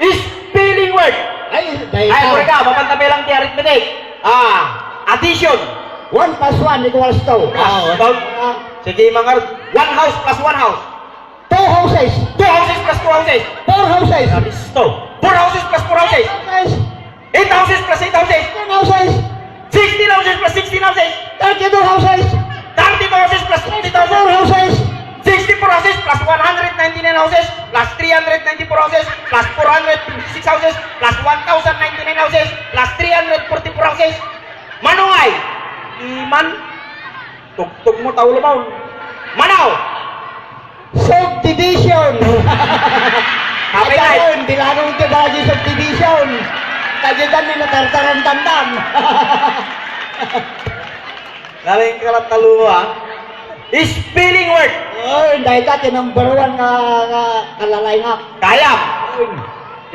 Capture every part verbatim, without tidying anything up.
Spelling word. Ay, dahil Ay, ka. Murag ka, mapanta pa lang ti arithmetic. Ah, addition. One plus one equals two. Ah, Ah, about, ah, sige, mga one house plus one house. Two houses. Two houses plus two houses. Four houses. Abisto. Four houses plus four houses. Houses. Eight houses plus eight houses. Ten houses. Sixteen houses plus sixteen houses. Thirty-two houses. Thirty-two houses plus thirty-two houses. Four houses. Sixty-four houses plus one hundred ninety-nine houses plus three hundred ninety-four houses plus four hundred fifty-six houses plus one thousand ninety-nine houses plus three hundred forty-four houses. Manungay. Iman. Tugtog mo, tao lumaon. Manaw. Subdivision. Happy life. Bilangon ti barangay subdivision. Kagitan ni natartaran tantan. Galing ka lang taluwa. Spelling word. Oh, dahil ka ti number one nga, nga kalalay nga. Kayam.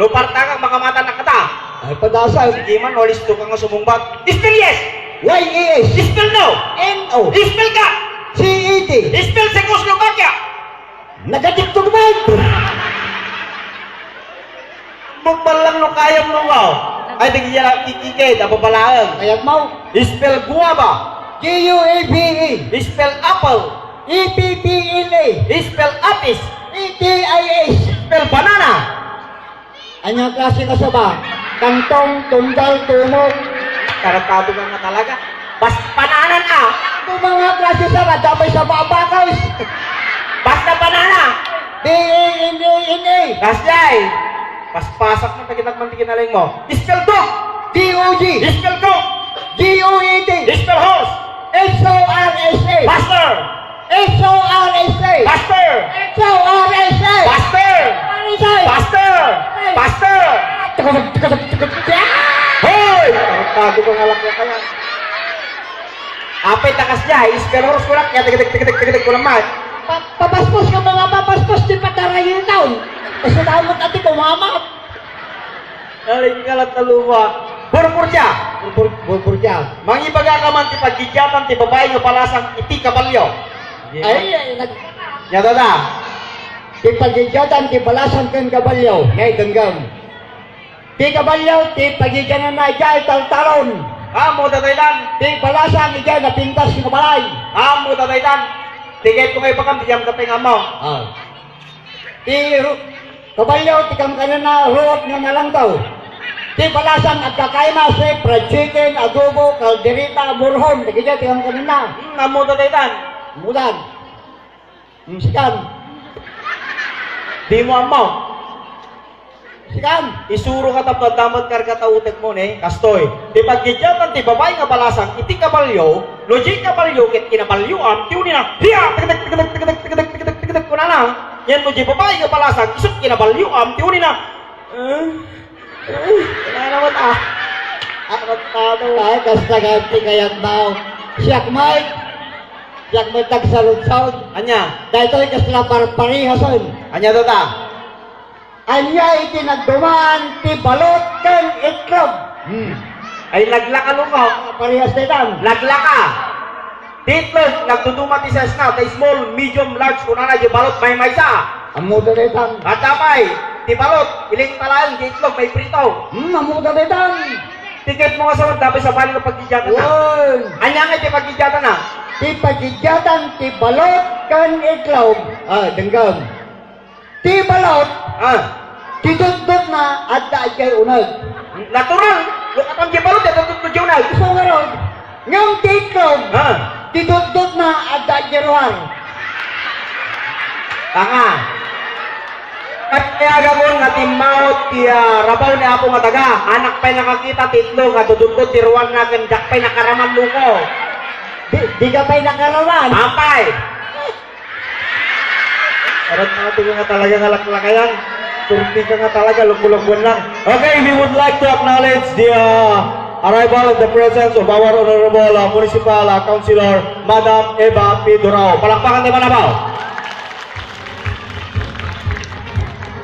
Luparta ka, makamatan na kata. Ay, padasal. Sige man, no, listo ka nga sumungbat. Spell yes. Y E S. Spell no. N O. Spell ka. C E T. Spell Czechoslovakia. Nagatiktok man. Magbalang no kayam no, wow. Ay, di kaya kikikit, apapalaang. Kayat mo. Spell guava. G U A V E. Spell apple. A P P L E. Spell apis. A T I S. Spell banana. Anya klase ka saba? Kangkong, tunggal, tumok. Tarantado ka nga talaga. Bas pananan, ah. Ito mga klase saba, damay sa bakal. Basta banana. D A N A N A. Kasjay. Paspasak mo, tagitak man di kinalaing mo. Spell dog. D O G. Spell goat. G O A T. Spell horse. H O R S E. Pastor. H O R S E. Pastor. H O R S E. Pastor. Pastor. Pastor. Pastor. Hoy! Tago ka nga lakya kaya. Apay takas niya, spell horse ko lang, kaya tigitik, tigitik, tigitik ko lang man. Pa-, papaspos ka mga papaspos, di pa tarayin taon. Kasi tawag at ito, mama. Aling kalat na luma. Purpurja. Purpur-, purpurja. Mangibaga ka man ti paggigiatan ti babae nga balasang iti kabalyo. Ay, ay, nag- Nya dada. Ti paggigiatan ti balasang ken kabalyo. Nay, denggem. Ti kabalyo, ti paggigiananna idiay taltalon. Ammo, tataydan. Ti balasang idiay napintas nga balay. Ammo, tataydan. Ti kayat ko nga ipakam, ti diyam ka pay nga ammo. Ah. Ti ru-, kabalyo, ti kankanana, ruot nga nalangkaw. Ti balasang agkakaima, si fried chicken, adobo, kaldereta, murhon. Dagiti ti kankanana. Hmm, ammo, tataydan. Mudan. Hmm, sikan. Di mo ammo. Sikan. Isuro ka tapno adda met karga ta utek mo, ne? Kastoy. Ti paggigiatan ti babae nga balasang iti kabalyo, no di kabalyo ket kinabalyoan, ti unina, hiya! Tiktik, tiktik, tiktik, kunana. Yan no di babae nga balasang, isut kinabalyoan, ti unina. Eh? Eh, wala naman, ah. Ah, matado. Ay, kasta ganti kayan tao. Siak, Mike. Siak, Mike, tagsarudsarud. Anya? Daytoy, kasla parparihasen. Anya, tata? Ania iti nagdumaan ti balot ken itlog? Hmm. Ay, laglaka, luko. Parehas daytan. Laglaka. Ti itlog, nagduduma ti size na, ti small, medium, large, kunana, di balot, maymaysa. Ammoda daytan. Adda pay, ti balot, ilingta laeng, ti itlog, maiprito. Hmm, ammoda daytan. Tikit mo nga sa, dapat sa balik ng paggigiatan na. Wen. Anya nga ti paggigiatan na? Ti paggigiatan, ti balot, ken itlog. Ah, denggem. Ti balot, ah, ti dutdotna adda idiay uneg. Natural. No, katang di balot, adda dutdot di uneg. Isu ngarud, ngem ti itlog, ah, ti dutdotna adda idiay ruar. Tanga. Ket kaya gagawin nga timmaot ti, ah, rabaw ni Apo nga daga. Anak pay nakakita ti itlog nga dudutdot ti ruarna ken diak pay nakaraman, luko. Di, di ka pay nakaraman? Apay. Arat nga ito nga talaga nga laklakayan. Turti ka nga talaga, lukbo-lukbon lang. Okay, we would like to acknowledge the, uh, arrival and the presence of our Honorable, uh, Municipal, uh, Councilor, Madam Eva P. Durao. Palakpakan tayo, Manabaw.